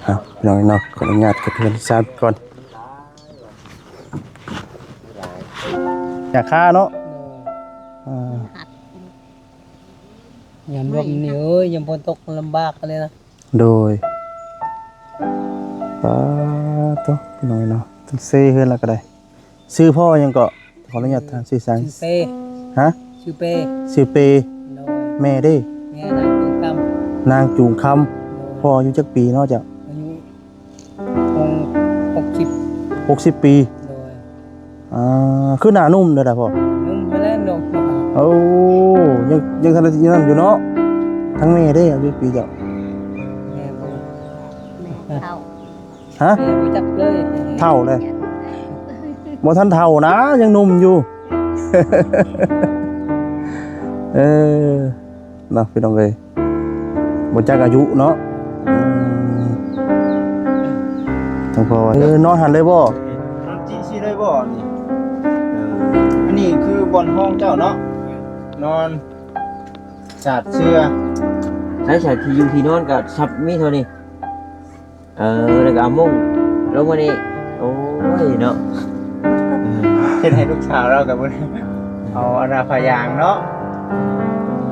ເອົາ ພີ່ນ້ອງເນາະ ຂໍອະນຸຍາດກັບເພື່ອນຊາດກ່ອນ ຢ່າຄ້າເນາະ ເອີ ຍາມລົມນີ້ ເອີຍ ຍາມຝົນຕົກລຳບາກເລີຍນະ. ໂດຍ ປາໂຕ ພີ່ນ້ອງເນາະ ເຊເຮືອນລະກໍໄດ້. ຊື່ພໍ່ຫຍັງເກາະ? ຂໍອະນຸຍາດຖາມຊື່ຫຍັງ? ຊື່ເປ. ຮະ? ຊື່ເປ. ຊື່ເປ. ໂດຍ. ແມ່ເດ້? ແມ່ນາງຈູງຄຳ. ນາງຈູງຄຳ. ໂດຍ. ພໍ່ອາຍຸຈັກປີເນາະເຈົ້າ? ອາຍຸ ຫົກ ຫົກສິບ ຫົກສິບປີ. ໂດຍ. ອ່າ ຄືໜ້າໜຸ່ມເດ້ອພໍ່? ໜຸ່ມຫັ້ນແຫຼະ ໜຸ່ມ. ໂອ້ ຍັງ ຍັງທັນໄດ້ນັ້ນຢູ່ເນາະ. ທັງແມ່ເດ້ ອາຍຸຈັກປີເຈົ້າ? ແມ່ບໍ່ ແມ່ເຖົ້າ. ຮະ? ແມ່ບໍ່ຈັກເລີຍ. ເຖົ້າເລີຍ. ບໍ່ທັນເຖົ້ານະ ຍັງໜຸ່ມຢູ່. ເອີ ເນາະ ພີ່ນ້ອງເອີຍ ບໍ່ຈັກອາຍຸເນາະ. ອືມ ຈັ່ງພໍວ່າ ເອີ ນອນຫັ້ນເລີຍບໍ່? ນອນຈີ່ຊີ້ເລີຍບໍ່ນີ້? ເອີ ອັນນີ້ຄືບ່ອນຫ້ອງເຈົ້າເນາະ ນອນສາດເສື່ອ. ໃຊ້ສາດທີ່ຢູ່ທີ່ນອນກໍຊັບມີເທົ່ານີ້. ເອີ ແລ້ວກໍເອົາມຸ້ງລົງມານີ້. ໂອ້ຍເນາະ ເຮັດໃຫ້ລູກສາວລາວກໍບໍ່ໄດ້ເອົາອັນນ່າຜ້າຢາງເນາະ.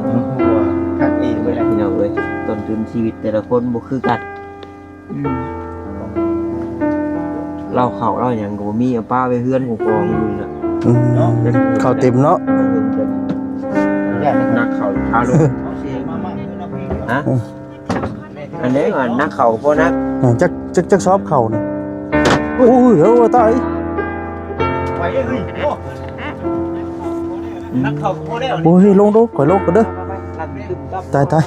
ໂອ້ໂຫ ຄັກອີ່ຫຼີເລີຍພີ່ນ້ອງເອີຍ ຕົ້ນທຶນຊີວິດແຕ່ລະຄົນບໍ່ຄືກັນ. ອືມ ເຫຼົ້າເຂົ້າເຫຼົ້າຫຍັງກໍບໍ່ມີ ເອົາປະໄວ້ເຮືອນຂອງກອງຢູ່ນະ. ອືມ ເຂົ້າເຕັມເນາະ. ຢາກໜັກເຂົ້າທາລົງ. ຮະ? ອັນໃດວ່າໜັກເຂົ້າບໍ່ໜັກ. ເອີ ຈັກ ຈັກ ຈັກສອບເຂົ້ານີ້. ໂອ້ຍ ເອີ ຕາຍ. ໄປເດ້ ເຮີ້ຍ. ໂອ້ ໜັກເຂົ້າພໍແລ້ວ. ໂອ້ຍ ລົງ ລົງ ຂ້ອຍລົງກ່ອນເດີ. ຕາຍ ຕາຍ.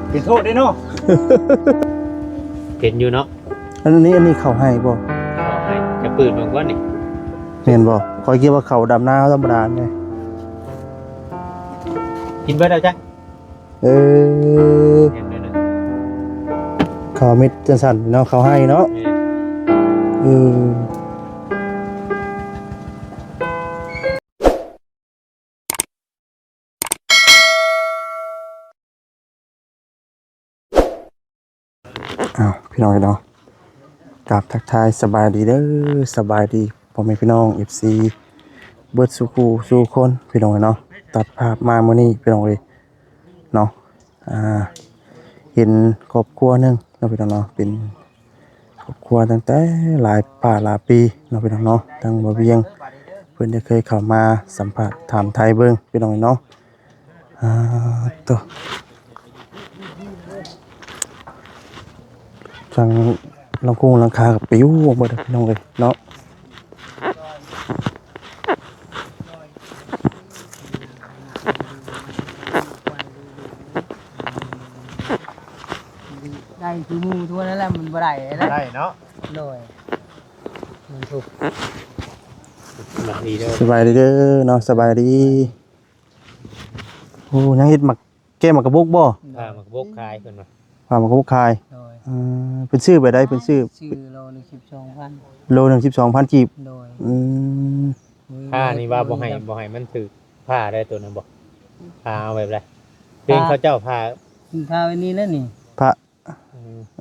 ເປັນໂທດເດ້ເນາະ. ເປັນຢູ່ເນາະ. ອັນນີ້ ອັນນີ້ເຂົ້າໄຮ່ບໍ່? ເຂົ້າໄຮ່. ຈະປືດເບິ່ງກ່ອນນີ້. ແມ່ນບໍ່? ຂ້ອຍຄິດວ່າເຂົ້າດຳນາທຳມະດາແດ່. ກິນເບິດແລ້ວຈ້ະ. ເອີ ແມ່ນເດີ. ເຂົ້າເມັດຈັ່ງຊັ້ນເນາະ ເຂົ້າໄຮ່ເນາະ. ແມ່ນ. ເອີ. ອ້າວ ພີ່ນ້ອງເນາະ ກາບທັກທາຍສະບາຍດີເດີ ສະບາຍດີພໍ່ແມ່ພີ່ນ້ອງ ເອັຟຊີ ເບິດສູ່ຄູ່ສູ່ຄົນ ພີ່ນ້ອງເນາະ. ຕັດພາບມາມື້ນີ້ ພີ່ນ້ອງເອີຍເນາະ ອ່າ ເຫັນຄອບຄົວໜຶ່ງເນາະ ພີ່ນ້ອງເນາະ ເປັນຄອບຄົວຕັ້ງແຕ່ຫຼາຍປາຫຼາຍປີເນາະ ພີ່ນ້ອງເນາະ. ທາງບ່າວວຽງເພິ່ນໄດ້ເຄີຍເຂົ້າມາສຳພາດຖາມໄຖ່ເບິ່ງ ພີ່ນ້ອງເນາະ. ອ່າ ໂຕ ທາງຫຼັງຄົງຫຼັງຄາກໍປິວອອກເບິດ ພີ່ນ້ອງເອີຍເນາະ. ໄດ້ຄືໝູ່ທົ່ວນັ້ນແຫຼະ ມັນບໍ່ໄດ້ນະ. ໄດ້ເນາະ. ໂດຍ. ມັນທຸກ. ສະບາຍດີເດີເນາະ ສະບາຍດີ. ໂອ້ ຍັງເຮັດໝາກ ແກ້ໝາກກະບົກບໍ່? ໂດຍ. ອ່າ ໝາກກະບົກຂາຍເພິ່ນວ່າ. ອ່າ ໝາກກະບົກຂາຍ. ໂດຍ. ເອີ ເພິ່ນຊື້ແບບໃດ? ເພິ່ນຊື້ ຊື້ໂລໜຶ່ງສິບສອງພັນ. ໂລໜຶ່ງສິບສອງພັນກີບ. ໂດຍ. ອືມ. ຂ້ານີ້ວ່າບໍ່ໃຫ້ ບໍ່ໃຫ້ມັນຖືກຜ້າໄດ້ໂຕນັ້ນບໍ່? ຜ້າເອົາແບບໃດ? ເປັນເຂົາເຈົ້າຜ້າ ຜ້າແບບນີ້ແຫຼະນີ້. ຜ້າ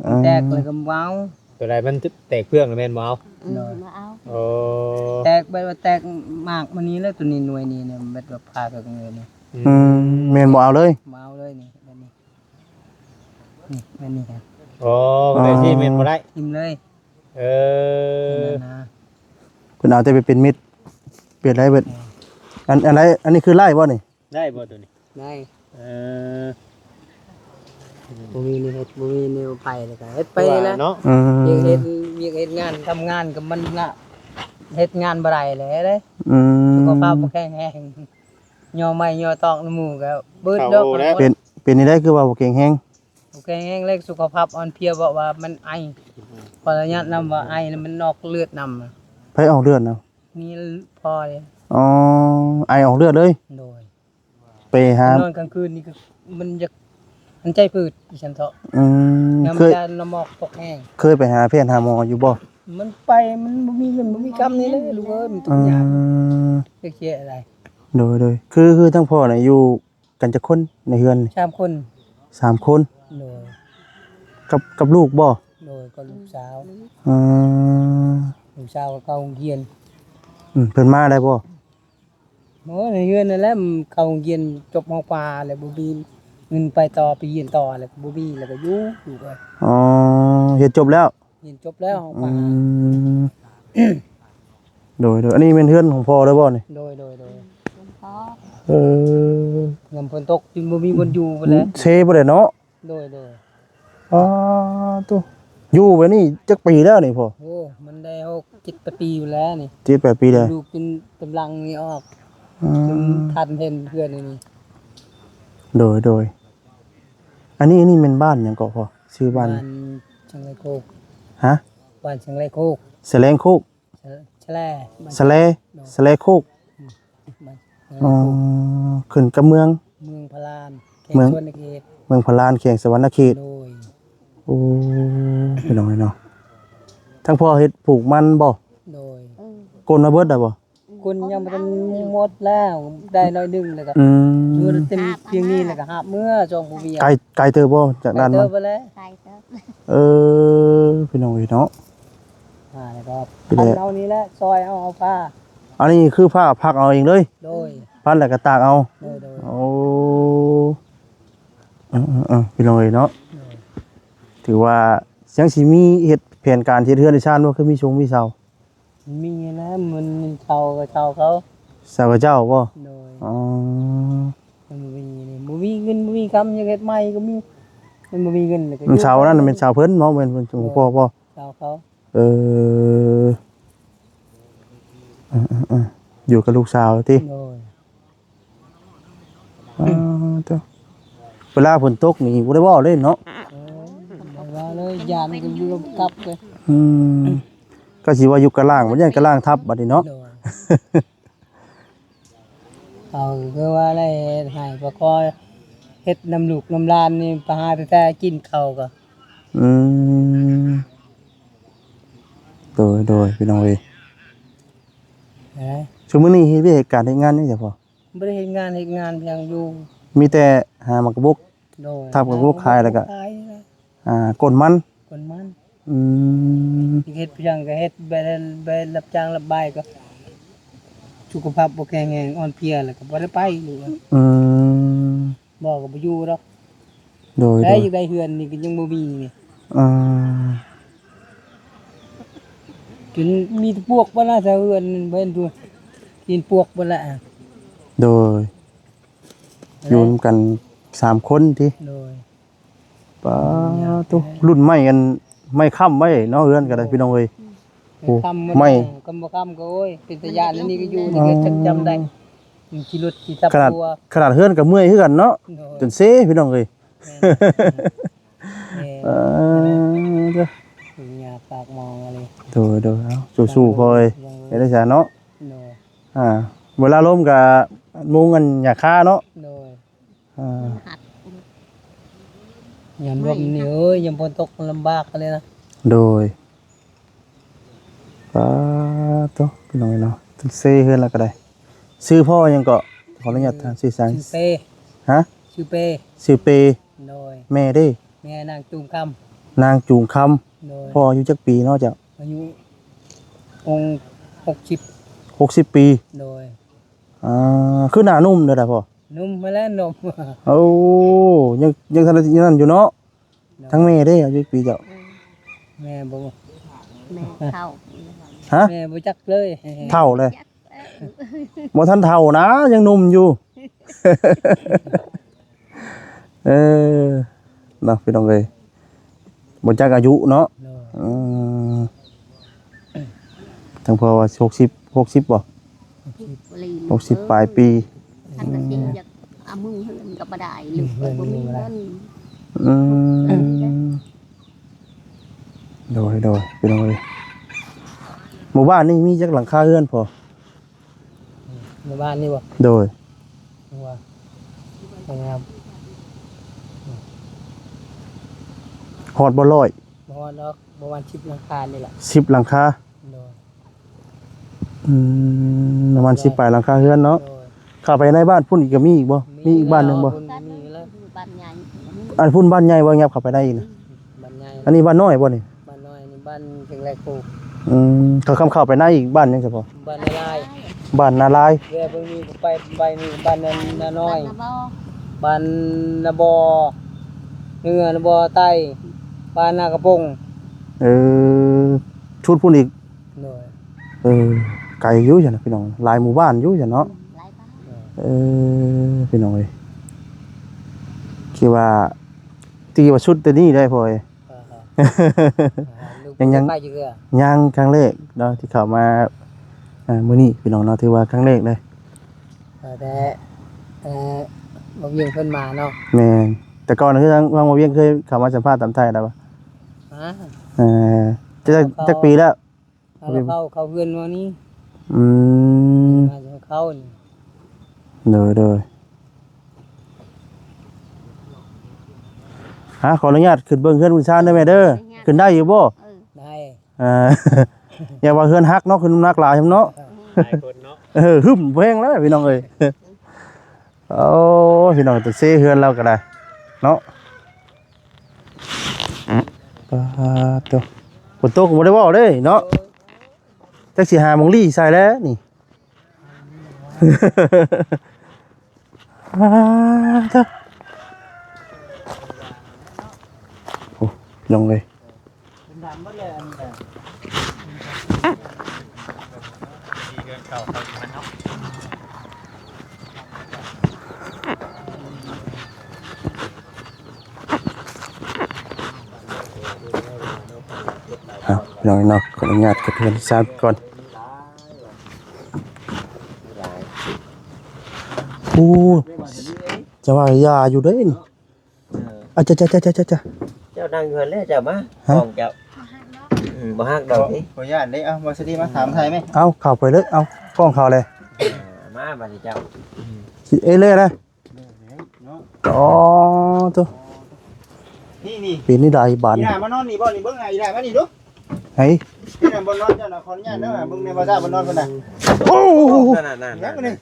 ອືມ ແຕກແລ້ວກໍບໍ່ເອົາ. ໂຕໃດມັນແຕກເຟືອງແມ່ນບໍ່ເອົາ? ອືມ ໂດຍ ບໍ່ເອົາ. ໂອ້ ແຕກແບບວ່າແຕກໝາກມານີ້ແລ້ວ ໂຕນີ້ໜ່ວຍນີ້ນະ ແບບວ່າຜ່າເຖິງເລີຍນີ້. ອືມ ອືມ ແມ່ນບໍ່ເອົາເລີຍ? ບໍ່ເອົາເລີຍນີ້ ແບບນີ້ ນີ້ ແບບນີ້. ໂອ້ ແບບນີ້ແມ່ນບໍ່ໄດ້ ຖິ້ມເລີຍ. ເອີ ເພິ່ນເອົາແຕ່ໄປເປັນເມັດ ເປັນໄດ້ເບິດ. ແມ່ນ. ອັນ ອັນໃດ ອັນນີ້ຄືໄລ່ບໍ່ນີ້? ໄດ້ບໍ່ໂຕນີ້? ໄດ້. ເອີ ບໍ່ມີແນວເຮັດ ບໍ່ມີແນວໄປ ແລ້ວກໍເຮັດໄປແຫຼະເນາະ. ອືມ ວຽກເຮັດ ວຽກເຮັດງານ ທຳງານກໍມັນລະ ເຮັດງານບໍ່ໄດ້ແຫຼະເດ້. ອືມ ສຸຂະພາບບໍ່ແຂງແຮງ ຍໍໄມ້ຍໍຕອກນຳໝູ່ກໍບຶດດອກ. ເປັນ ເປັນຈັ່ງໃດຄືວ່າບໍ່ແຂງແຮງ? ບໍ່ແຂງແຮງເລີຍ ສຸຂະພາບອ່ອນເພຍ ເພາະວ່າມັນໄອ ຂໍອະນຸຍາດນຳວ່າໄອ ແລ້ວມັນອອກເລືອດນຳ. ໃຜອອກເລືອດນຳ? ນີ້ພໍ່ເດ້. ອໍ ໄອອອກເລືອດເລີຍ? ໂດຍ. ໄປຫາ ນອນກາງຄືນນີ້ກໍມັນຢາກ ມັນໃຈພືດ ອີ່ຊັ້ນເຖາະ. ອືມ ຍາມ ເຄີຍ ຢານ້ຳໝອກຕົກແຮງ. ເຄີຍໄປຫາແພດຫາໝໍຢູ່ບໍ່? ມັນໄປ ມັນບໍ່ມີເງິນບໍ່ມີຄຳນີ້ແຫຼະລູກເອີຍ ມັນທຸກຍາກ. ອືມ ຈັກຊິເຮັດໃດ. ໂດຍໆ ຄື ຄືທາງພໍ່ນະຢູ່ກັນຈັກຄົນໃນເຮືອນນີ້? ສາມຄົນ. ສາມຄົນ. ໂດຍ. ກັບ ກັບລູກບໍ່? ໂດຍ ກັບລູກສາວ. ອືມ ລູກສາວກໍເຂົ້າໂຮງຮຽນ. ອືມ ເພິ່ນມາໄດ້ບໍ່? ໂອ້ ໃນເຮືອນນັ້ນແຫຼະ ເຂົ້າໂຮງຮຽນຈົບ ມ.ປາ ແລ້ວບໍ່ມີເງິນໄປຕໍ່ ໄປຮຽນຕໍ່ ແລ້ວກໍບໍ່ມີ ແລ້ວກໍຢູ່ ຢູ່ເອີຍ. ອໍ ຮຽນຈົບແລ້ວ? ຮຽນຈົບແລ້ວ ມ.ປາ. ອືມ ໂດຍໆ ອັນນີ້ແມ່ນເຮືອນຂອງພໍ່ເລີຍບໍ່ນີ້? ໂດຍໆໆ ເອີ ຍາມຝົນຕົກ ຈົນບໍ່ມີບ່ອນຢູ່ພຸ້ນແຫຼະ ເຊບໍ່ໄດ້ເນາະ. ໂດຍໆ. ອໍ ໂຕ ຢູ່ແບບນີ້ຈັກປີແລ້ວນີ້ພໍ່? ໂອ້ ມັນໄດ້ຫົກເຈັດແປດປີແລ້ວນີ້. ເຈັດແປດປີແລ້ວ ລູກຈົນກຳລັງນີ້ອອກ. ອືມ ຈົນທັນເຫັນເຮືອນນີ້. ໂດຍໆ ອັນນີ້ ອັນນີ້ແມ່ນບ້ານຫຍັງເກາະພໍ່? ຊື່ບ້ານ ບ້ານຊຽງໄລໂຄກ. ຮະ? ບ້ານຊຽງໄລໂຄກ. ສະແລງໂຄກ. ສະ ສະແລ ສະແລ ໂດຍ ສະແລໂຄກ. ອືມ ບ້ານຊຽງໄລໂຄກ. ອໍ ຂຶ້ນກັບເມືອງ ເມືອງພະລານ ແຂວງ ເມືອງ ສະຫວັນນະເຂດ. ເມືອງພະລານ ແຂວງສະຫວັນນະເຂດ. ໂດຍ. ໂອ້ ພີ່ນ້ອງເອີຍເນາະ ທາງພໍ່ເຮັດປູກມັນບໍ່? ໂດຍ. ເອີ ກົນມາເບິດແລ້ວບໍ່? ກົນຍັງບໍ່ທັນໝົດແລ້ວ ໄດ້ໜ້ອຍໜຶ່ງແລ້ວກໍ ອືມ ຢູ່ເຕັມພຽງນີ້ແລ້ວກໍຫາບເມືອ ຊ່ວງບໍ່ມີ. ໄກ ໄກເຕີບບໍ່ຈາກນັ້ນ? ໄກເຕີບແລ້ວ ໄກເຕີບ. ເອີ ພີ່ນ້ອງເອີຍເນາະ ອ່າ ແລ້ວກໍ ນີ້ແຫຼະ ພັນເອົານີ້ແຫຼະ ຊອຍເອົາ ເອົາຜ້າ. ອັນນີ້ຄືຜ້າ ພັກເອົາເອງເລີຍ? ໂດຍ. ພັນແລ້ວກໍຕາກເອົາ? ໂດຍໆ. ໂອ້ ເອີໆໆ ພີ່ນ້ອງເອີຍເນາະ ໂດຍ. ຖືວ່າຍັງຊິມີເຮັດແຜນການເຮັດເຮືອນເຮັດຊານບໍ່? ຄືມີຊົງມີເຊົາ? ມີນະ ມັນເຊົ່າກໍເຊົ່າເຂົາ. ເຊົ່າເຂົາເຈົ້າບໍ່? ໂດຍ. ອໍ ມັນບໍ່ມີນີ້ ບໍ່ມີເງິນບໍ່ມີຄຳ ຢາກເຮັດໃໝ່ກໍມີ ມັນບໍ່ມີເງິນກໍຢູ່. ເຊົານັ້ນແມ່ນເຊົາເພິ່ນບໍ່? ແມ່ນຂອງພໍ່ບໍ່? ເຊົາເຂົາ. ເອີ ເອີໆໆ ຢູ່ກັບລູກສາວຕິ? ໂດຍ. ອໍ ເຈົ້າ ເວລາຝົນຕົກນີ້ບໍ່ໄດ້ເວົ້າເລີຍເນາະ? ເອີ ບໍ່ໄດ້ເວົ້າເລີຍ ຢ້ານມັນກໍລົມກັບເລີຍ. ອືມ ກໍຊິວ່າຢູ່ກະລ່າງ ບໍ່ຢ້ານກະລ່າງທັບບັດນີ້ເນາະ? ໂດຍ. ເຂົາຄືວ່າໄດ້ໃຫ້ປະຄອຍເຮັດນຳລູກນຳຫຼານນີ້ ໄປຫາແຕ່ກິນເຂົ້າກໍ. ອືມ ໂດຍໆ ພີ່ນ້ອງເອີຍ. ເອີ ຊຸມມື້ນີ້ເຮັດວຽກເຮັດການເຮັດງານຫຍັງຊະພໍ່? ບໍ່ໄດ້ເຮັດງານ ເຮັດງານພຽງຢູ່ ມີແຕ່ຫາໝາກກະບົກ. ໂດຍ. ທັບໝາກກະບົກຂາຍ ແລ້ວກໍ ຂາຍ ອ່າ ກົນມັນ ກົນມັນ. ອືມ ເຮັດພຽງກໍເຮັດ ໄປ ໄປຮັບຈ້າງຮັບບາຍ ກໍສຸຂະພາບບໍ່ແຂງແຮງ ອ່ອນເພຍ ແລ້ວກໍບໍ່ໄດ້ໄປ. ອືມ ບໍ່ກໍບໍ່ຢູ່ດອກ. ໂດຍ ໄດ້ ໂດຍ ຢາກໄດ້ເຮືອນນີ້ກໍຍັງບໍ່ມີນີ້. ອ່າ ຈົນມີແຕ່ປວກເບິດລະ ແຖວເຮືອນບໍ່ເຫັນຢູ່ ກິນປວກເບິດລະ. ໂດຍ. ຢູ່ນຳກັນສາມຄົນຕິ? ໂດຍ. ປາ ຍາກ ໂຕ ລຸ້ນໄມ້ອັນ ໄມ້ຄ້ຳໄວ້ເນາະ ເຮືອນກໍໄດ້ ໂດຍ ພີ່ນ້ອງເອີຍ. ອືມ ໂອ້ ໄມ້ຄ້ຳ ໄມ້ ຄັນບໍ່ຄ້ຳກໍ ໂອ້ຍ ເປັນຕາຢ້ານ. ອັນນີ້ກໍຢູ່ ອໍ ນີ້ກໍຈຳ ຈຳໄດ້ ມັນຂີ່ລົດຂີ່ສັບ ຂະໜາດ ຄົວ ຂະໜາດເຮືອນກໍເມື່ອຍຄືກັນເນາະ. ໂດຍ. ຈົນເຊ ພີ່ນ້ອງເອີຍ. ແມ່ນ ແມ່ນ ເອີ ເດີ ຍາກປາກໝອງອີ່ຫຼີ. ໂດຍໆ ເອົາ ສູ້ໆ ພໍ່ເອີຍ ເຮັດໄດ້ຊະເນາະ. ໂດຍ. ອ່າ ເວລາລົມກໍມຸງອັນຫຍ້າຄາເນາະ. ໂດຍ. ອ່າ ມັນຫັດ ຍາມລົມນີ້ ເອີຍ ຍາມຝົນຕົກມັນລຳບາກເລີຍນະ. ໂດຍ. ປາໂຕ ພີ່ນ້ອງເອີຍເນາະ ເຊເຮືອນລະກໍໄດ້. ຊື່ພໍ່ຫຍັງເກາະ? ຂໍອະນຸຍາດຖາມຊື່ຫຍັງ? ຊື່ເປ. ຮະ? ຊື່ເປ. ຊື່ເປ. ໂດຍ. ແມ່ເດ້? ແມ່ນາງຈູງຄຳ. ນາງຈູງຄຳ. ໂດຍ. ພໍ່ອາຍຸຈັກປີເນາະເຈົ້າ? ອາຍຸອົງຫົກສິບ ຫົກສິບປີ. ໂດຍ. ອ່າ ຄືໜ້າໜຸ່ມເດ້ອພໍ່? ໜຸ່ມຫັ້ນແຫຼະ ໜຸ່ມ. ໂອ້ ຍັງ ຍັງທັນໄດ້ນັ້ນຢູ່ເນາະ. ໂດຍ. ທາງແມ່ເດ້ ອາຍຸຈັກປີເຈົ້າ? ແມ່ບໍ່ ແມ່ເຖົ້າ. ຮະ? ແມ່ບໍ່ຈັກເລີຍ. ເຖົ້າເລີຍ? ບໍ່ທັນເຖົ້ານະ ຍັງໜຸ່ມຢູ່. ເອີ ເນາະ ພີ່ນ້ອງເອີຍ ບໍ່ຈັກອາຍຸເນາະ. ໂດຍ. ອືມ ທາງພໍ່ວ່າຫົກສິບ ຫົກສິບບໍ່? ຫົກສິບ ຫົກສິບປາຍປີ. ຄັນວ່າຊິຢາກເອົາມຸງເຮືອນກໍບໍ່ໄດ້ ລູກກໍບໍ່ມີເງິນ. ອືມ ໂດຍ ໂດຍ ພີ່ນ້ອງເອີຍ ໝູ່ບ້ານນີ້ມີຈັກຫຼັງຄາເຮືອນພໍ່? ໃນບ້ານນີ້ບໍ່? ໂດຍ. ວ່າ ງາມ. ຮອດບໍ່ຮ້ອຍ? ບໍ່ຮອດດອກ ປະມານສິບຫຼັງຄານີ້ແຫຼະ ສິບຫຼັງຄາ. ໂດຍ ອືມ ປະມານສິບປາຍຫຼັງຄາເຮືອນເນາະ. ໂດຍ ເຂົ້າໄປໃນບ້ານພຸ້ນອີກກໍມີອີກບໍ່? ມີອີກບ້ານໜຶ່ງບໍ່? ມີແລ້ວ ບ້ານໃຫຍ່ ອັນພຸ້ນບ້ານໃຫຍ່ບໍ່? ຫຍັບເຂົ້າໄປໃນອີກນະ ບ້ານໃຫຍ່ ອັນນີ້ບ້ານນ້ອຍບໍ່ນີ້? ບ້ານນ້ອຍນີ້ ບ້ານເຊີງແລໂຄ. ອືມ ເຂົາຄຳເຂົ້າໄປໃນອີກບ້ານຫຍັງສະເພາະ? ບ້ານນາລາຍ ບ້ານນາລາຍ. ແລ້ວເບິ່ງນີ້ໄປ ໄປນີ້ບ້ານນາ ນານ້ອຍ ບ້ານນາບໍ່ ບ້ານນາບໍ່ເໜືອ ນາບໍ່ໃຕ້ ບ້ານນາກະປົງ. ເອີ ຊຸດພຸ້ນອີກ. ໂດຍ ເອີ ໄກຢູ່ຊັ້ນນະພີ່ນ້ອງ ຫຼາຍໝູ່ບ້ານຢູ່ຊັ້ນເນາະ. ອືມ ຫຼາຍບ້ານ. ເອີ ພີ່ນ້ອງເອີຍ ຄິດວ່າ ຕິວ່າຊຸດແຕ່ນີ້ໄດ້ພໍ່ເອີຍ. ເອີ ຍັງ ຍັງ ຍັງ ຍັງ ຄັ້ງແລກເນາະທີ່ເຂົ້າມາ ເອີ ມື້ນີ້ພີ່ນ້ອງເນາະ ຖືວ່າຄັ້ງແລກເລີຍ. ເອີ ແຕ່ ເອີ ບໍ່ວຽງເພິ່ນມາເນາະ. ແມ່ນ ແຕ່ກ່ອນຄືທາງ ທາງບໍ່ວຽງເຄີຍເຂົ້າມາສຳພາດຕຳໄທແລ້ວບໍ່? ຮະ? ເອີ ຈັກ ຈັກປີແລ້ວ? ເອົາ ເຂົ້າ ເຂົ້າເຮືອນມານີ້. ອືມ ມາເຂົ້ານີ້. ໂດຍ ໂດຍ ຮະ ຂໍອະນຸຍາດຂຶ້ນເບິ່ງເຮືອນບຸນຊານເດີແມ່ເດີ. ອະນຸຍາດ ຂຶ້ນໄດ້ຢູ່ບໍ່? ເອີ ໄດ້. ເອີ ຢ່າວ່າເຮືອນຫັກເນາະ ຄືນ້ຳໜັກຫຼາຍເນາະ. ເອີ ຫຼາຍຄົນເນາະ. ເອີ ຫຶ້ມແພງແລ້ວພີ່ນ້ອງເອີຍ. ໂອ້ຍ ພີ່ນ້ອງ ແຕ່ເຊເຮືອນລາວກໍໄດ້ເນາະ. ປາດໂທ້ ຝົນຕົກກໍບໍ່ໄດ້ເວົ້າເດ້ເນາະ. ໂອ້ຍ ຈັກຊິຫາໝ່ອງລີ້ໃສ່ແລ້ວນີ້. ປາດໂທ້ ໂອ້ ພີ່ນ້ອງເອີຍ. ເປັນດຳເບິດແລ້ວອັນນີ້ນະ. ເອົາ ພີ່ນ້ອງເນາະ ຂໍອະນຸຍາດເກັບເຮືອນຊານກ່ອນ. ໂອ້ ຈະວ່າຢ່າຢູ່ເດ້ນີ້. ເອີ ອາ ຈະ ຈະ ຈະ ຈະ ຈະ ເຈົ້ານັ່ງຢູ່ຫັ້ນແຫຼະ ເຈົ້າມາ ຮະ? ຂອງເຈົ້າ ບໍ່ຮັກດອກ ອືມ ບໍ່ຮັກດອກຕິ. ຂໍ ຂໍອະນຸຍາດເດ້ ເອົາ ບໍ່ສະດີມາຖາມໄທແມ່. ເອົາ ເຂົ້າໄປເລີຍ ເອົາ ກ້ອງເຂົ້າເລີຍ. ເອີ ມາບາດນີ້ເຈົ້າ ອືມ ຊິເອເລີຍນະ. ເນາະ ອໍ ໂທ້ ນີ້ ນີ້ ເປັນນີ້ໃດບາດນີ້. ອີ່ຫຼ້າມານອນນີ້ບໍ່ນີ້ ເບິ່ງໜ້າອີ່ຫຼ້າມານີ້ດູ. ໃຫ້ ນີ້ນະ ບ່ອນນອນເຈົ້ານະ ຂໍອະນຸຍາດເດີ ເບິ່ງແນ່ວ່າຊາບ່ອນນອນເພິ່ນນະ. ໂອ້ ນັ້ນໆໆ ຍັງນີ້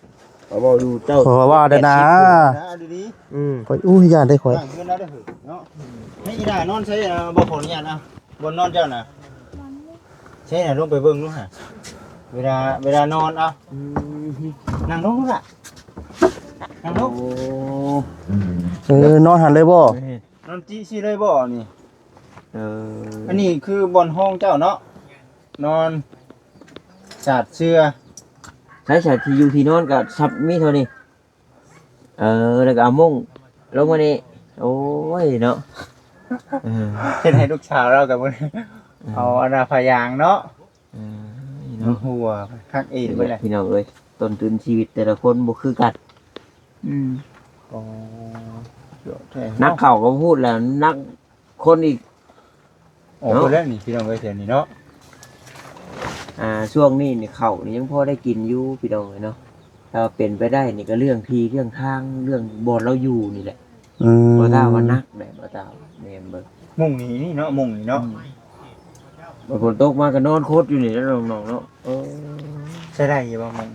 ເຂົາເວົ້າຢູ່ເຈົ້າ ເຂົາວ່າໄດ້ນະ ແປດສິບ ນະ ເອົາດີໆ. ອືມ ຂ້ອຍ ອຸ້ຍ ຢ້ານເດ້ຂ້ອຍ ເຮືອນລາວເດີເນາະ. ໃຫ້ອີ່ຫຼ້ານອນໃສ ເອີ ບໍ່ ຂໍອະນຸຍາດນະ ບ່ອນນອນເຈົ້ານະ ໃສນະ ລົງໄປເບິ່ງດູຫາ ເວລາ ເວລານອນ. ເອົາ ອືມ ນັ່ງລົງດູລະ ນັ່ງລົງ. ໂອ້ ເອີ ນອນຫັ້ນເລີຍບໍ່? ນອນຈິຊີ້ເລີຍບໍ່ນີ້? ເອີ ອັນນີ້ຄືບ່ອນຮອງເຈົ້າເນາະ ນອນສາດເສື່ອ. ໃຊ້ສາດທີ່ຢູ່ທີ່ນອນກໍຊັບມີເທົ່ານີ້. ເອີ ແລ້ວກໍເອົາມຸ້ງລົງມານີ້. ໂອ້ຍເນາະ ເອີ ເຮັດໃຫ້ລູກສາວລາວກໍບໍ່ ເອີ ເອົາອັນນ່າຜ້າຢາງເນາະ. ເອີ ເນາະ ຫົວຄັກເອງເບິດແຫຼະ ພີ່ນ້ອງເອີຍ. ຕົ້ນທຶນຊີວິດແຕ່ລະຄົນບໍ່ຄືກັນ. ອືມ ອໍ ໜັກເຂົ້າກໍບໍ່ຮູ້ແລ້ວ ໜັກ ຄົນອີກ. ອອກ ເນາະ ເບິດແລ້ວນີ້ ພີ່ນ້ອງເອີຍ ແຖວນີ້ເນາະ. ອ່າ ຊ່ວງນີ້ນີ້ເຂົ້ານີ້ຍັງພໍໄດ້ກິນຢູ່ ພີ່ນ້ອງເອີຍເນາະ. ຖ້າເປັນໄປໄດ້ນີ້ກໍເລື່ອງທີ່ເລື່ອງທາງ ເລື່ອງບ່ອນລາວຢູ່ນີ້ແຫຼະ. ອືມ ບໍ່ຖ້າວ່າໜັກແຫຼະ ບໍ່ຖ້າ ແມ່ນເບິ່ງ ມຸ້ງນີ້ເນາະ ມຸ້ງນີ້ເນາະ. ອືມ ຝົນຕົກມາກໍນອນຄົດຢູ່ນີ້ແຫຼະ ນ້ອງໆເນາະ. ເອີ ໃຊ້ໄດ້ຢູ່ບໍ່ມຸ້ງ?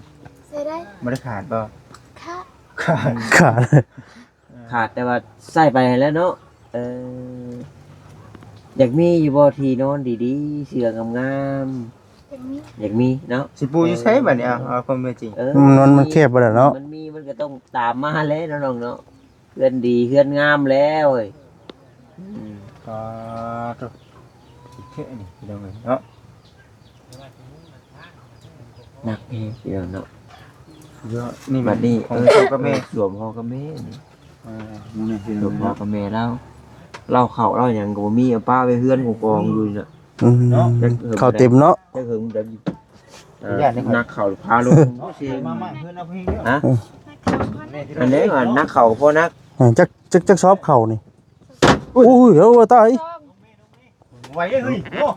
ໃຊ້ໄດ້. ບໍ່ໄດ້ຂາດບໍ່? ຂາດ ຂາດ ຂາດ. ຂາດແຕ່ວ່າໃສ່ໄປຫັ້ນແຫຼະເນາະ. ເອີ ຢາກມີຢູ່ບໍ່ທີ່ນອນດີໆ ເສື່ອງາມໆ? ຢາກມີ ຢາກມີເນາະ. ຊິປູຢູ່ໃສບາດນີ້? ເອີ ເອົາ ເອົາຄວາມເປັນຈິງ. ເອີ ມັນ ມັນແຄບບໍ່ໄດ້ເນາະ. ມັນມີ ມັນກໍຕ້ອງຕາມມາແຫຼະເນາະ ນ້ອງເນາະ. ເຮືອນດີເຮືອນງາມແລ້ວເອີຍ. ອືມ ສາທຸ. ໂອເຄ ນີ້ພີ່ນ້ອງເອີຍເນາະ. ໜັກແຮງພີ່ນ້ອງເນາະ. ເຍາະ ນີ້ ບັດນີ້ ຂອງ ເອີ ພໍ່ກັບແມ່ ສວມພໍ່ກັບແມ່ນີ້. ເອີ ນີ້ພີ່ນ້ອງ ສວມພໍ່ກັບແມ່ລາວ ເຫຼົ້າເຂົ້າເຫຼົ້າຫຍັງກໍບໍ່ມີ ເອົາປະໄວ້ເຮືອນກອງໆຢູ່ນີ້ນະ. ອືມ ເຂົ້າເຕັມເນາະ. ຈັກເຫິງແບບ ເອີ ໜັກເຂົ້າພາລົງ. ມາ ມາ ເຮືອນເອົາເອງເດີ. ຮະ? ອັນໃດວ່າໜັກເຂົ້າກໍພໍໜັກ. ເອີ ຈັກ ຈັກ ຈັກຊອບເຂົ້ານີ້. ໂອ້ຍ ໂອ້ຍ ເອົາຕາຍ. ໄວເດ້ເຮີ້ຍ. ໂອ້ ອື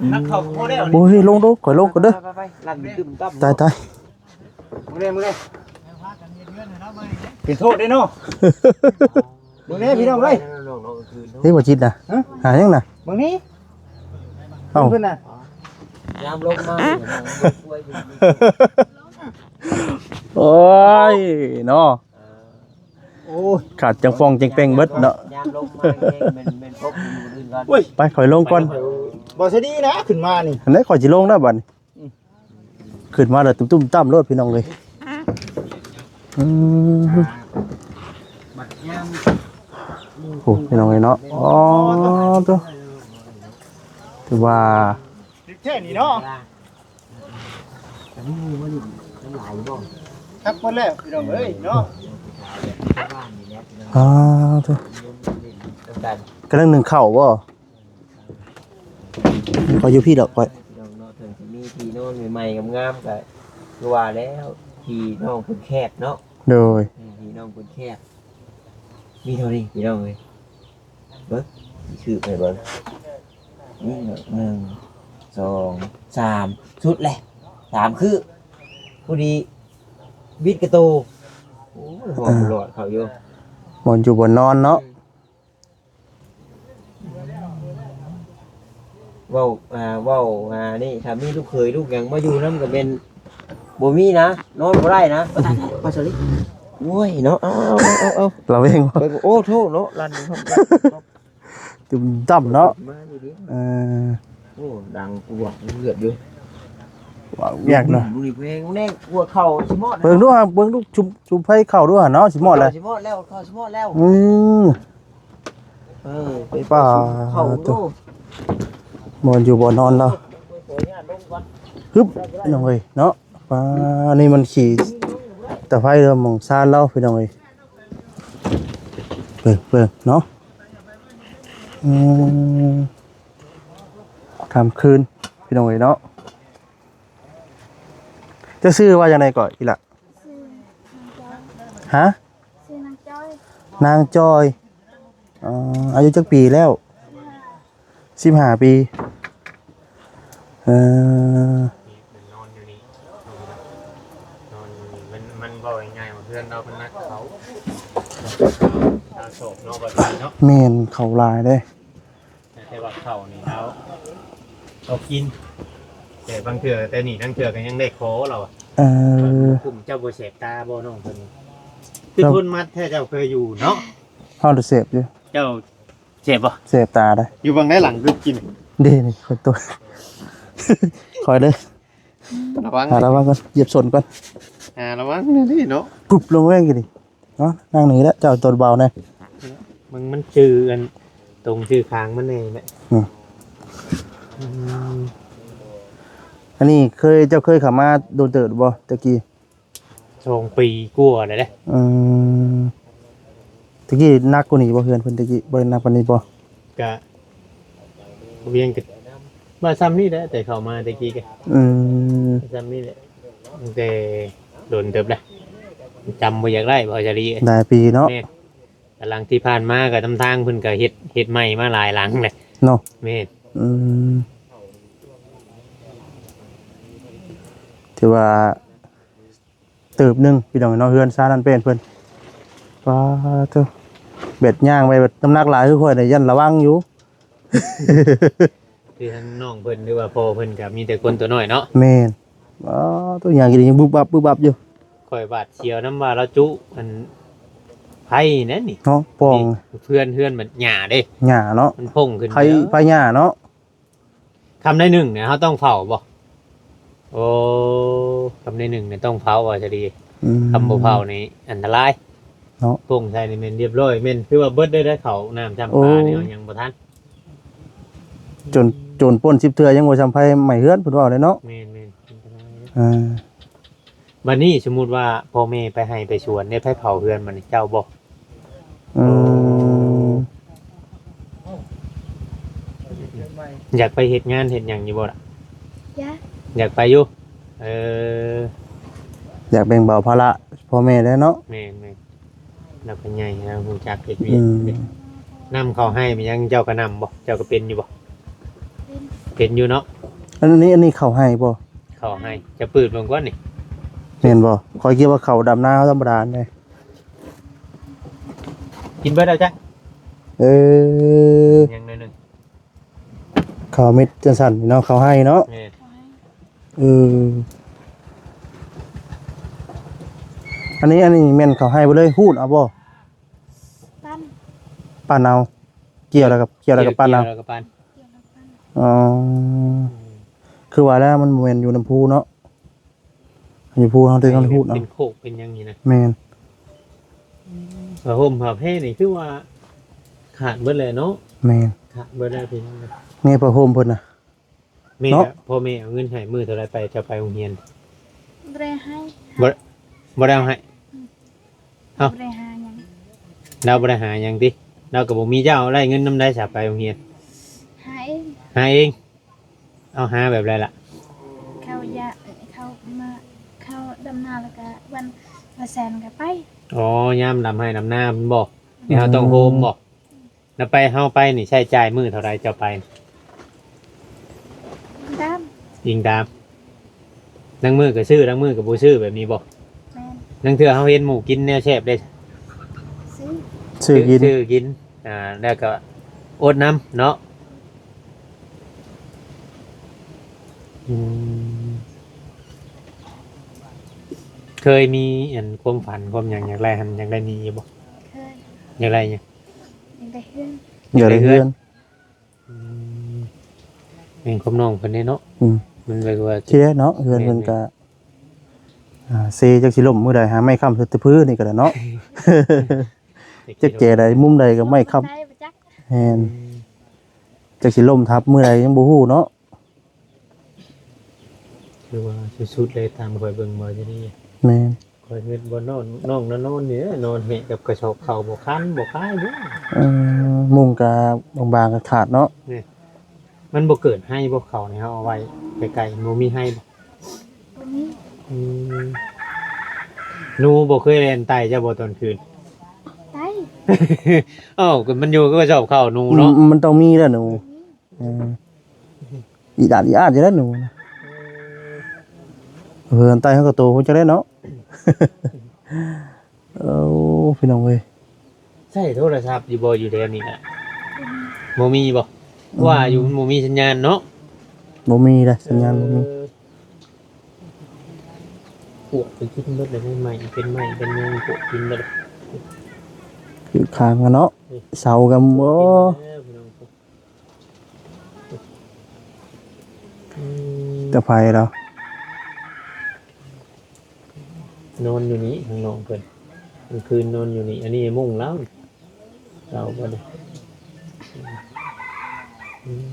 ມ ໜັກເຂົ້າກໍພໍແລ້ວ. ໂອ້ຍ ລົງດູ ຂ້ອຍລົງກ່ອນເດີ. ໄປໆໆ ລັນຕຶ້ມຕັ້ມ. ຕາຍ ຕາຍ. ມຶງເດ້ ມຶງເດ້ ເປັນໂທດເດ້ເນາະ. ເບິ່ງແດ່ພີ່ນ້ອງເອີຍ ເຮີ້ຍ ບໍ່ຈິດນະ ຮະ? ຫາຫຍັງນະ? ເບິ່ງນີ້ ເອົ້າ ເພິ່ນນະ ຍາມລົງມາ ໂອ້ຍເນາະ ໂອ້ຍ ຂາດຈັ່ງຟອງຈັ່ງແປງເບິດເນາະ ຍາມລົງມາແມ່ນ ແມ່ນພົບຢູ່ອື່ນກ່ອນ ໄປ ຂ້ອຍລົງກ່ອນ ບໍ່ສະດີນະ ຂຶ້ນມານີ້ ອັນໃດຂ້ອຍຊິລົງແລ້ວບັດນີ້. ອືມ ຂຶ້ນມາແລ້ວຕຸ້ມໆຕ່ຳໂລດພີ່ນ້ອງເອີຍ ອືມ ໂອ້ ພີ່ນ້ອງເອີຍເນາະ ອໍ ໂຕ ຖືວ່າ ແທ້ນີ້ເນາະ ຄັກໝົດແລ້ວພີ່ນ້ອງເອີຍເນາະ ອໍ ໂຕ ກຳລັງໜຶ້ງເຂົ້າບໍ່? ຂ້ອຍຢູ່ພີ້ດອກຂ້ອຍ ພີ່ນ້ອງເນາະ ເຖິງຊິມີທີ່ນອນໃໝ່ໆງາມໆ ກໍຄືວ່າແລ້ວ ທີ່ນອນເພິ່ນແຄບເນາະ ໂດຍ ເອີ ທີ່ນອນເພິ່ນແຄບ ມີເທົ່ານີ້ພີ່ນ້ອງເອີຍ ເບິ່ງ ຊິຄືບໃຫ້ເບິ່ງ ນີ້ໜຶ່ງ ສອງ ສາມ ສຸດແຫຼະ ສາມຄືບ ຜູ້ດີ ບິດກະໂຕ ໂອ້ຍ ຮອດ ອ່າ ຫຼອດເຂົ້າຢູ່ ບ່ອນຢູ່ບ່ອນນອນເນາະ ອືມ ເວົ້າ ອ່າ ເວົ້າ ອ່າ ນີ້ ຖ້າມີລູກເຂີຍລູກຫຍັງມາຢູ່ນຳກໍແມ່ນບໍ່ມີນະ ນອນບໍ່ໄດ້ນະ ໂອ້ຍເນາະ ເອົາໆໆໆ ລະແວງ ໂອ້ໂທເນາະ ລັນ ຕຶມຕ່ຳເນາະ ມາຢູ່ເດ້ ເອີ ໂອ້ ດັງກວກເລືອດຢູ່ ວ້າວ ແຍກເນາະ ເບິ່ງນີ້ເພິ່ນແນງກວກເຂົ້າຊິມອດ ເບິ່ງດູ ເບິ່ງດູ ຊຸມ ຊຸມໄຟເຂົ້າດູຫັ້ນເນາະ ຊິມອດແລ້ວ ເຂົ້າຊິມອດແລ້ວ ເຂົ້າຊິມອດແລ້ວ ອືມ ເອີ ໄປປ່າ ເຂົ້າ ໂຕ ບ່ອນຢູ່ບ່ອນນອນລາວ ຮຶບ ພີ່ນ້ອງເອີຍເນາະ ປ່າ ນີ້ມັນຂີ້ຕະໄພເດີ ໝ່ອງຊານລາວ ພີ່ນ້ອງເອີຍ ເບິ່ງ ເບິ່ງເນາະ ອືມ ຄ່ຳຄືນ ພີ່ນ້ອງເອີຍເນາະ ເຈົ້າຊື່ວ່າຈັ່ງໃດເກາະ ອີ່ຫຼ້າ? ຊື່ນາງຈອຍ ຮະ? ຊື່ນາງຈອຍ ນາງຈອຍ ອໍ ອາຍຸຈັກປີແລ້ວ? ສິບຫ້າ ສິບຫ້າປີ ເອີ ນອນຢູ່ນີ້ ນອນຢູ່ນີ້ ມັນ ມັນເວົ້າງ່າຍໆວ່າເຮືອນລາວເພິ່ນນັກເຂົ້າ ຊາວໂສດເນາະ ບັດນີ້ເນາະ ແມ່ນ ເຂົ້າຫຼາຍເດ້. ແຕ່ວ່າເຂົ້ານີ້ລາວ ລາວກິນ ແຕ່ບາງເທື່ອ ແຕ່ນີ້ລາງເທື່ອກໍຍັງໄດ້ຂໍລາວ ເອີ ເຈົ້າບໍ່ແສບຕາບໍ່ນ້ອງເພິ່ນ ຄື ເຈົ້າ ຄົນມັດແທ້ ເຈົ້າເຄີຍຢູ່ເນາະ ເຮົາໄດ້ແສບຢູ່ ເຈົ້າແສບບໍ່ ແສບຕາໄດ໋ ຢູ່ເບິ່ງໃນຫຼັງຄືກິນ ເດ້ນີ້ ຄົນຕົວ ຄອຍເດີ ລະວັງ ຫາລະວັງກ່ອນ ຢຽບສົ້ນກ່ອນ ຫາລະວັງນີ້ເນາະ ປຸບ ລົງແວງຢູ່ນີ້ ເນາະ ນັ່ງນີ້ແຫຼະ ເຈົ້າຕົວເບົາແດ່ ເບິ່ງມັນຈື່ອັນຕົງຈື່ຄາງມັນແດ່ແຫຼະ ອືມ ອືມ ອັນນີ້ເຄີຍ ເຈົ້າເຄີຍເຂົ້າມາໂດນເຕີບບໍ່ແຕ່ກີ້? ສອງປີກວ່າແລ້ວເດ້ ອືມ ແຕ່ກີ້ໜັກກວ່ານີ້ບໍ່ ເຮືອນເພິ່ນແຕ່ກີ້ ບໍ່ໄດ້ໜັກປານນີ້ບໍ່? ກະວຽງກະວ່າຊ່ຳນີ້ແຫຼະ ແຕ່ເຂົ້າມາແຕ່ກີ້ກະ ອືມ ຊ່ຳນີ້ແຫຼະ ຕັ້ງແຕ່ດົນເຕີບແລ້ວ ຈຳບໍ່ຢາກໄດ້ ເວົ້າອີ່ຫຼີ ຫຼາຍປີເນາະ ແມ່ນ ກຳລັງທີ່ຜ່ານມາກະນຳທາງເພິ່ນກະເຮັດ ເຮັດໃໝ່ມາຫຼາຍຫຼັງແຫຼະເນາະ ແມ່ນ ອືມ ຖືວ່າ ເຕີບໜຶ່ງພີ່ນ້ອງເນາະ ເຮືອນຊານນັ້ນເປັນເພິ່ນ ປາໂທ້ ແບບຍ່າງໄປແບບນ້ຳໜັກຫຼາຍຄືຂ້ອຍນີ້ ຢ້ານລະວັງຢູ່ ຄືທາງນ້ອງເພິ່ນ ຫຼືວ່າພໍ່ເພິ່ນກໍມີແຕ່ຄົນຕົວນ້ອຍເນາະ ແມ່ນ ປາໂທ້ ຍ່າງກິນຍັງບຶບບັບບຶບບັບຢູ່ ຂ້ອຍຫວາດສຽວນຳວ່າລາວຈຸອັນໄຟແນ່ນີ້ເນາະ ປ່ອງ ນີ້ ເພື່ອນ ເຮືອນມັນຫຍ້າເດ້ ຫຍ້າເນາະ ມັນພົ່ງຂຶ້ນ ໄຟ ເດີ ໄຟຫຍ້າເນາະ. ຄ່ຳໃດໜຶ່ງນີ້ເຮົາຕ້ອງເຝົ້າບໍ່? ໂອ້ ຄ່ຳໃດໜຶ່ງນີ້ຕ້ອງເຝົ້າວ່າຊະດີ ອືມ ຄັນບໍ່ເຝົ້ານີ້ອັນຕະລາຍເນາະ ປົງໃສ່ນີ້ແມ່ນລຽບຮ້ອຍ ແມ່ນຄືວ່າເບິດເລີຍເດ້ ເຂົ້ານ້ຳຈຳປານີ້ ໂອ້ ເຮົາຍັງບໍ່ທັນ ຈົນ ໂຈນປົນສິບເທື່ອຍັງບໍ່ຊ່ຳໄຟໄໝ້ເຮືອນ ເພິ່ນເວົ້າເດ້ເນາະ ແມ່ນໆ ອັນຕະລາຍເດ້ ອ່າ ບັດນີ້ສົມມຸດວ່າພໍ່ແມ່ໄປໄຮ່ໄປສວນເດ້ ໃຜເຝົ້າເຮືອນບັດນີ້ ເຈົ້າບໍ່? ອືມ ຢາກໄປເຮັດງານເຮັດຫຍັງຢູ່ບໍ່ລະ? ຢາກ ຢາກໄປຢູ່ ເອີ ຢາກແບ່ງເບົາພາລະພໍ່ແມ່ແຫຼະເນາະ ແມ່ນໆ ລາວກໍໃຫຍ່ແລ້ວ ຮູ້ຈັກເຮັດວຽກ ອືມ ນຳເຂົ້າໄຮ່ແມ່ນຫຍັງ ເຈົ້າກໍນຳບໍ່? ເຈົ້າກໍເປັນຢູ່ບໍ່? ເປັນ ເປັນຢູ່ເນາະ ອັນນີ້ ອັນນີ້ເຂົ້າໄຮ່ບໍ່? ເຂົ້າໄຮ່ ຈະປືດເບິ່ງກ່ອນນີ້ ແມ່ນບໍ່? ຂ້ອຍຄິດວ່າເຂົ້າດຳນາທຳມະດາເດ້ ກິນເບິດແລ້ວຈ້ະ. ເອີ ຍັງໜ້ອຍໜຶ່ງ. ເຂົ້າເມັດຈັ່ງຊັ້ນເນາະ ເຂົ້າໄຮ່ເນາະ. ແມ່ນ. ເອີ ອັນນີ້ ອັນນີ້ແມ່ນເຂົ້າໄຮ່ເບິດເລີຍ ຮູດເອົາບໍ່? ປັ່ນ ປັ່ນເອົາ ກ່ຽວແລ້ວກໍ ກ່ຽວແລ້ວກໍປັ່ນເອົາ. ກ່ຽວແລ້ວກໍປັ່ນ. ອໍ ຄືວ່າແລ້ວ ມັນບໍ່ແມ່ນຢູ່ນຳພູເນາະ. ຢູ່ພູເຮົາເດ້ ເຮົາຮູ້ເນາະ ເປັນໂຄກເປັນຫຍັງນີ້ນະ. ແມ່ນ. ຜ້າຫົ່ມຜ້າແພນີ້ຄືວ່າຂາດເບິດແລ້ວເນາະ. ແມ່ນ. ຂາດເບິດແລ້ວພີ່ນ້ອງ. ແມ່ ຜ້າຫົ່ມເພິ່ນນະ. ແມ່ ເນາະ ພໍ່ແມ່ເອົາເງິນໃຫ້ມື້ເທົ່າໃດໄປ ເຈົ້າໄປໂຮງຮຽນ? ບໍ່ໄດ້ໃຫ້. ບໍ່ ບໍ່ໄດ້ເອົາໃຫ້. ອືມ. ເອົ້າ ບໍ່ໄດ້ຫາຫຍັງ. ລາວບໍ່ໄດ້ຫາຫຍັງຕິ? ລາວກໍບໍ່ມີ ເຈົ້າໄດ້ເງິນນຳໃດສະໄປໂຮງຮຽນ? ຫາເອງ. ຫາເອງ. ເອົາ ຫາແບບໃດລະ? ເຂົາຢາກ ເຂົາມາ ເຂົາດຳນາແລ້ວກະວັນລະແສນກະໄປ. ອໍ ຍາມດຳໄຮ່ດຳນາພຸ້ນບໍ? ອືມ. ແລ້ວເຮົາຕ້ອງໂຮມບໍ? ແລ້ວໄປ ເຮົາໄປນີ້ໃຊ້ຈ່າຍມື້ເທົ່າໃດເຈົ້າໄປ? ຕາມ ອີງຕາມ ລາງມື້ກໍຊື້ ລາງມື້ກໍບໍ່ຊື້ ແບບນີ້ບໍ? ແມ່ນ. ລາງເທື່ອເຮົາເຫັນໝູ່ກິນແນວແຊບເດ້ ຊື້ ຊື້ກິນ ຊື້ກິນ ອ່າ ແລ້ວກໍອົດນຳເນາະ. ອືມ ເຄີຍມີອັນຄວາມຝັນຄວາມຫຍັງຢາກໄດ້ຫັ້ນ ຢາກໄດ້ໜີ້ຢູ່ບໍ່? ເຄີຍ. ຢາກໄດ້ຫຍັງ? ຢາກໄດ້ເຮືອນ. ຢາກໄດ້ເຮືອນ. ອືມ ແມ່ນຄວາມນ້ອງເພິ່ນເດ້ເນາະ. ອືມ ມັນແບບວ່າ ທີ່ແລກເນາະ ເຮືອນເພິ່ນ ແມ່ນໆ ກະ ອ່າ ເຊຈັກຊິລົ້ມມື້ໃດ ຫາໄມ້ຄ້ຳໃສ່ຕະປືນີ້ກໍໄດ້ເນາະ. ຈັກແຈໃດມຸມໃດກໍໄມ້ຄ້ຳ. ແມ່ນ. ອືມ ຈັກຊິລົ້ມທັບມື້ໃດຍັງບໍ່ຮູ້ເນາະ. ຄືວ່າສຸດໆເລີຍ ຕາມຂ້ອຍເບິ່ງບໍ່ຈະດີ. ແມ່ນ. ຂ້ອຍເງິດບໍ່ນອນ ນ້ອງນະນອນນີ້ແຫຼະ ນອນແຫະກັບກະສອບເຂົ້າ ບໍ່ຄັນບໍ່ຄາຍເດ້. ເອີ ມຸງກະບາງໆ ກະຂາດເນາະ. ນີ້ ມັນບໍ່ເກີດໄຮ່ບໍ່ ເຂົ້ານີ້ ເຮົາເອົາໄວ້ໄກໆ ບໍ່ມີໄຮ່ບໍ່? ບໍ່ມີ. ອືມ ໜູບໍ່ເຄີຍແລ່ນໄຕ່ເຈົ້າບໍ່ຕອນຄືນ? ໄຕ່. ເອົ້າ ກໍມັນຢູ່ກັບກະສອບເຂົ້າໜູເນາະ. ອືມ ມັນຕ້ອງມີແຫຼະໜູ. ອືມ ອີອາດອີອາດຢູ່ແລ້ວໜູນະ. ເອີ ເຮືອນໃຕ້ເຮົາກໍໂຕພຸ້ນຈັກໄດ້ເນາະ. ໂອ້ ພີ່ນ້ອງເອີຍ ໃຊ້ໂທລະສັບຢູ່ບໍ່ ຢູ່ແຖວນີ້ນະ? ບໍ່ມີ. ບໍ່ມີບໍ່? ອືມ ວ່າຢູ່ມັນບໍ່ມີສັນຍານເນາະ. ບໍ່ມີເດ້ ສັນຍານບໍ່ມີ. ເອີ ປວກໄປກິນເບິດເລີຍ ໄມ້ເປັນໄມ້ເປັນຫຍັງ ປວກກິນເບິດ. ຖືກຂາງກັນເນາະ. ເອີ ເສົາກັນບໍ່? ກິນເບິດແລ້ວ ພີ່ນ້ອງ. ອືມ ແຕ່ໄຜລາວ ນອນຢູ່ນີ້ ທາງນ້ອງເພິ່ນ ກາງຄືນນອນຢູ່ນີ້. ອັນນີ້ມຸ້ງລາວ ເຕົາບໍ່ໄດ້. ອືມ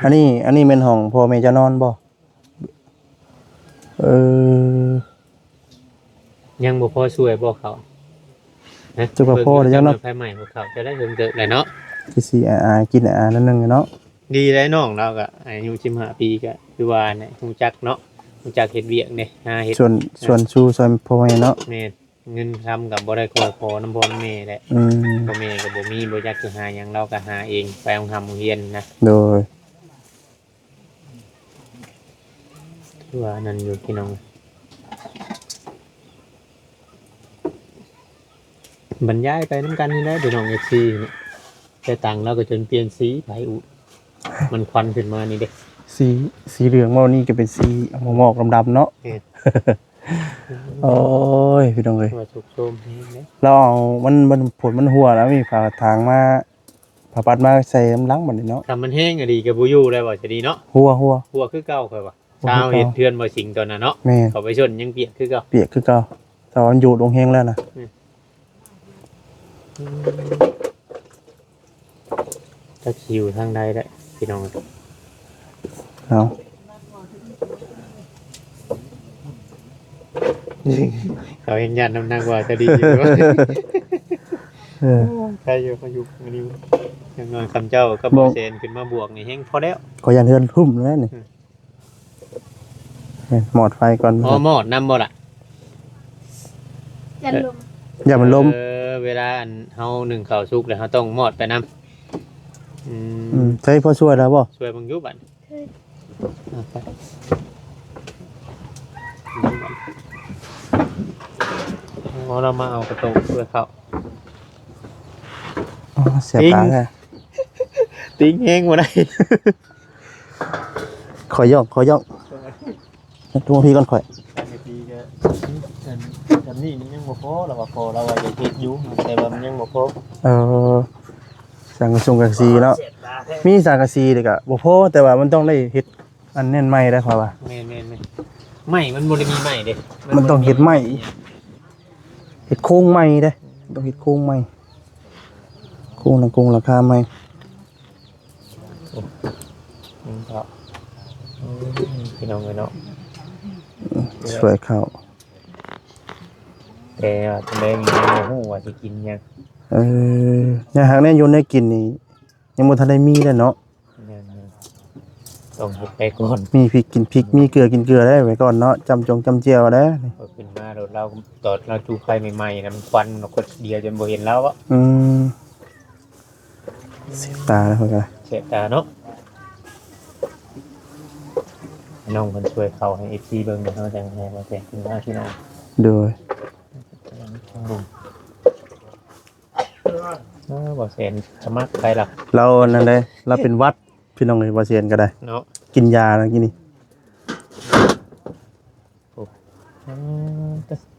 ອັນນີ້ ອັນນີ້ແມ່ນຫ້ອງພໍ່ແມ່ເຈົ້ານອນບໍ່? ເອີ ຍັງບໍ່ພໍຊ່ວຍບໍ່ເຂົາ? ຮະ? ຈັກວ່າພໍແລ້ວຈັກເນາະ. ໄຟໄໝ້ພວກເຂົາຈະໄດ້ເຖິງເຕີບແຫຼະເນາະ. ຄືຊິອາຍໆ ກິນອາຍໆ ໜ້ອຍໜຶ່ງເນາະ. ດີແລ້ວ ນ້ອງລາວກໍອາຍຸສິບຫ້າປີ ກໍຄືວ່າແຫຼະ ຮູ້ຈັກເນາະ ຮູ້ຈັກເຮັດວຽກເດ້ ຫາເຮັດ. ສ່ວນ ອ່າ ສ່ວນຊູ່ຊ່ວຍພໍ່ແມ່ເນາະ. ແມ່ນ. ເງິນຄຳກໍບໍ່ໄດ້ຂໍ ຂໍນຳພໍ່ນຳແມ່ແຫຼະ. ອືມ ພໍ່ແມ່ກໍບໍ່ມີ ບໍ່ຈັກຊິຫາຫຍັງ ລາວກໍຫາເອງ ໄປໂຮງຮ່ຳໂຮງຮຽນນະ. ໂດຍ. ຄືວ່ານັ້ນຢູ່ພີ່ນ້ອງ ບັນຍາຍໄປນຳກັນນີ້ແຫຼະພີ່ນ້ອງ ເອັຟຊີ ນີ້ ແຕ່ຕັງລາວກໍຈົນປ່ຽນສີໄປອູ້ ມັນຄວັນຂຶ້ນມານີ້ເດ້. ສີ ສີເຫຼືອງບໍ່ ນີ້ກໍເປັນສີໝອກໆ ດຳໆ ເນາະ. ແມ່ນ. ໂອ້ຍ ພີ່ນ້ອງເອີຍ ວ່າສຸກໂຊມແຮງເດ້. ລາວເອົາ ມັນ ມັນ ຝົນມັນຫົວແລ້ວ ມີຜ້າຖາງມາ ຜ້າປັດມາໃສ່ນຳຫຼັງບັດນີ້ເນາະ. ຄັນມັນແຮງອີ່ຫຼີກໍບໍ່ຢູ່ແລ້ວ ວ່າຈະດີເນາະ. ຫົວ ຫົວ ຫົວຄືເກົ່າ ຂ້ອຍວ່າ. ຫົວຄືເກົ່າ. ຊາວເຮັດເຮືອນບໍ່ສິງຕອນນັ້ນເນາະ. ແມ່ນ. ເຂົາໄປຊົນຍັງປຽກຄືເກົ່າ. ປຽກຄືເກົ່າ ແຕ່ວ່າມັນຢູ່ດົງແຮງແລ້ວນະ. ແມ່ນ. ຈັກຊິຢູ່ທາງໃດແຫຼະພີ່ນ້ອງ. ເອົາ ເຂົາແຮ່ງຢ້ານນຳນາງວ່າຈະດີຢູ່. ເອີ ໃຄຢູ່ ເຂົາຢູ່ອັນນີ້ ຢ່າງໜ້ອຍຄຳເຈົ້າກັບບໍ່ແຊນຂຶ້ນມາບວກນີ້ແຮ່ງພໍແລ້ວ. ເຂົາຢ້ານເຮືອນຮຸ້ມແລ້ວນີ້. ອືມ ແມ່ນ ມອດໄຟກ່ອນ. ອໍ ມອດນຳບໍ່ລະ? ຢ້ານລົມ ຢ້ານມັນລົມ. ເອີ ເວລາອັນເຮົາໜຶ້ງເຂົ້າສຸກແລ້ວ ເຮົາຕ້ອງມອດໄປນຳ. ອືມ ອືມ ໃຊ້ພໍຊ່ວຍແລ້ວບໍ່? ຊ່ວຍເບິ່ງຢູ່ບັດ. ເອີ ເອົາໄປ. ເບິ່ງບັດ. ເຮົາລະມາເອົາກະໂຕເພື່ອເຂົ້າ. ອໍ ເສຍຕາແທ້. ຕິງແຮງບໍ່ໄດ້. ຂໍຢອກ ຂໍຢອກ. ໂທມາພີ້ກ່ອນຂ້ອຍ. ສາມກະສີກະ ອັນ ອັນນີ້ມັນຍັງບໍ່ພໍ ລາວວ່າພໍ ລາວວ່າຢາກເຮັດຢູ່ ແຕ່ວ່າມັນຍັງບໍ່ພໍ. ເອີ ສັງກະສົງກະສີເນາະ ມີສັງກະສີນີ້ກະບໍ່ພໍ ແຕ່ວ່າມັນຕ້ອງໄດ້ເຮັດອັນນັ້ນໃໝ່ໄດ໋ ຂ້ອຍວ່າ. ແມ່ນໆໆ ໄມ້ມັນບໍ່ໄດ້ມີໃໝ່ເດ້ ມັນຕ້ອງເຮັດໃໝ່ ເຮັດໂຄງໃໝ່ເດ້ ຕ້ອງເຮັດໂຄງໃໝ່ ໂຄງຫຼັງກົງຫຼັງຄາໃໝ່. ອືມ ເນາະ ອືມ ພີ່ນ້ອງເອີຍເນາະ ຊ່ວຍເຂົ້າ ແຕ່ວ່າຕອນແລງນີ້ຍັງບໍ່ຮູ້ວ່າຊິກິນຫຍັງ. ເອີ ແນວຫາກແນວຢູ່ແນວກິນນີ້ ຍັງບໍ່ທັນໄດ້ມີເດ້ເນາະ. ແມ່ນໆ ຕ້ອງເຮັດໄປກ່ອນ ມີພິກກິນພິກ ມີເກືອກິນເກືອໄດ້ໄວ້ກ່ອນເນາະ ຈ້ຳຈົງຈ້ຳແຈ່ວໄດ້. ເພິ່ນມາໂລດ ລາວຕອນລາວຈູໄຟໃໝ່ໆນະ ມັນຄວັນອອກຄົນດຽວຈົນບໍ່ເຫັນລາວ. ອືມ ເສບຕາແລ້ວເພິ່ນກະ ເສບຕາເນາະ. ນ້ອງເພິ່ນຊ່ວຍເຂົ້າໃຫ້ເອັຟຊີເບິ່ງເນາະ ຈັ່ງໃຫ້ບໍ່ແຕກຂຶ້ນມາພີ່ນ້ອງ. ໂດຍ ເອີ ບໍ່ແສນສະໝັກໄປລະ ລາວອັນນັ້ນເດ້ ລາວເປັນຫວັດ ພີ່ນ້ອງເອີຍ ບໍ່ແສນກະໄດ້ເນາະ ກິນຢານະກີ້ນີ້.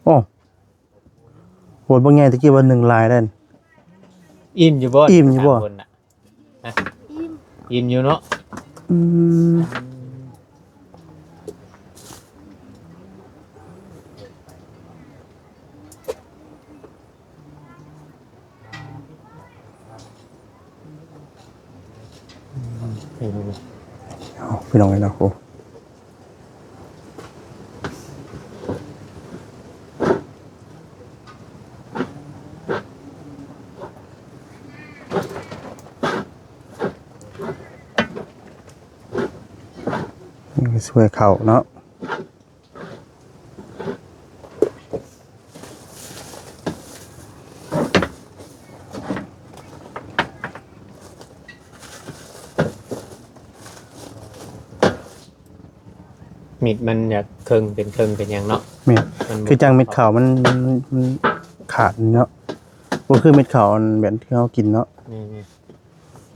ໂອ້ ໂອ້ ໂຫ ບັກໃຫຍ່ຕະກີ້ວ່າໜຶ່ງຫຼາຍແລ້ວ. ອີ່ມຢູ່ບໍ່? ອີ່ມຢູ່ບໍ່? ສາມຄົນນະ ຮະ? ອີ່ມ ອີ່ມຢູ່ເນາະ. ອືມ ເອົາ ພີ່ນ້ອງເອີຍເນາະ ໂອ້ ຊ່ວຍເຂົ້າເນາະ. ເມັດມັນຢາກເຄິ່ງເປັນເຄິ່ງເປັນຫຍັງເນາະ. ແມ່ນ ມັນບໍ່ ຄືຈັ່ງເມັດເຂົ້າມັນ ມັນ ມັນຂາດເນາະ ບໍ່ຄືເມັດເຂົ້າອັນແບບທີ່ເຮົາກິນເນາະ. ແມ່ນໆ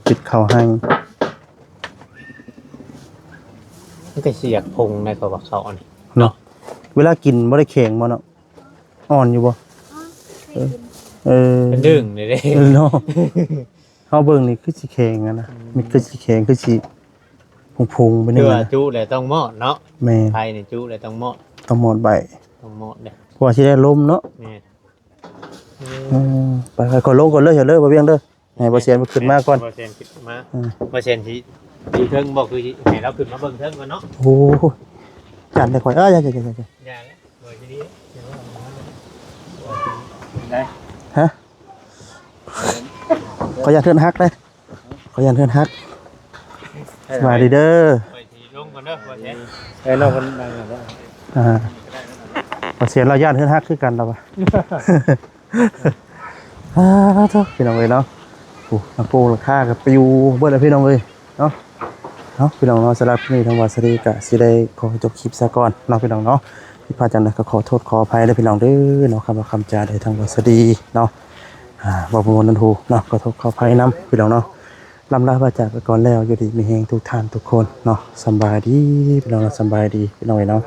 ເມັດເຂົ້າໃຫ້ ມັນກະຊິຢາກຜົງໄດ໋ ເພາະວ່າເຂົ້າອັນນີ້ເນາະ ເວລາກິນບໍ່ໄດ້ແຂງບໍ່ເນາະ? ອ່ອນຢູ່ບໍ່? ເອີ ເອີ ມັນດຶງເດ້ເນາະ. ເຮົາເບິ່ງນີ້ຄືຊິແຂງຫັ້ນນະ ອືມ ມັນຄືຊິແຂງ ຄືຊິຜົງໆໄປໜຶ່ງ ຄືວ່າຈຸແລ້ວຕ້ອງມອດເນາະ. ແມ່ນ ໄຟນີ້ຈຸແລ້ວຕ້ອງມອດ ຕ້ອງມອດໄວ້ ຕ້ອງມອດເດ້ ເພາະວ່າຊິໄດ້ລົມເນາະ. ແມ່ນ ອືມ ໄປໆ ຂໍລົງກ່ອນເດີ ເດີ ບໍ່ວຽງເດີ. ໃຫ້ບໍ່ແສນເພິ່ນຂຶ້ນມາກ່ອນ ບໍ່ແສນຂຶ້ນມາ ອືມ ບໍ່ແສນຊິຢູ່ເທິງບໍ່ ຄືຊິໃຫ້ລາວຂຶ້ນມາເບິ່ງເທິງກ່ອນເນາະ. ໂອ້ ຢ້ານແຕ່ຂ້ອຍ ເອີ ຢ່າໆໆໆ ຢ່າແຫຼະ ບໍ່ຊິດີ ໄດ້ ຮະ ຂ້ອຍຢ້ານເຮືອນຫັກເດ້ ຂ້ອຍຢ້ານເຮືອນຫັກ. ສະບາຍດີເດີ ຂ້ອຍຊິລົງກ່ອນເດີ ບໍ່ແສນ ໃຫ້ນ້ອງເພິ່ນນັ່ງກ່ອນເດີ. ອ່າ ບໍ່ແສນລາວຢ້ານເຮືອນຫັກຄືກັນລາວວ່າ. ອ່າ ໂທ້ ພີ່ນ້ອງເອີຍເນາະ ໂອ້ ຫຼັງໂປ່ງຫຼັງຄາກໍປິວເບິດແລ້ວພີ່ນ້ອງເອີຍເນາະ. ເອົາ ພີ່ນ້ອງເນາະ ສຳລັບມື້ນີ້ທາງວາສະດີກໍຊິໄດ້ຂໍຈົບຄລິບຊະກ່ອນເນາະ ພີ່ນ້ອງເນາະ. ຜິດພາດຈັ່ງໃດກໍຂໍໂທດຂໍອະໄພເດີພີ່ນ້ອງເດີເນາະ ຄຳວ່າຄຳຈາໃດທາງວາສະດີເນາະ ອ່າ ເວົ້າບໍ່ມ່ວນນັ້ນໂທເນາະ ຂໍໂທດຂໍອະໄພນຳພີ່ນ້ອງເນາະ. ລ່ຳລາພາຈາກໄປກ່ອນແລ້ວ ຢູ່ດີມີແຮງທຸກທ່ານທຸກຄົນເນາະ. ສຳບາຍດີພີ່ນ້ອງເນາະ ສຳບາຍດີພີ່ນ້ອງເອີຍເນາະ.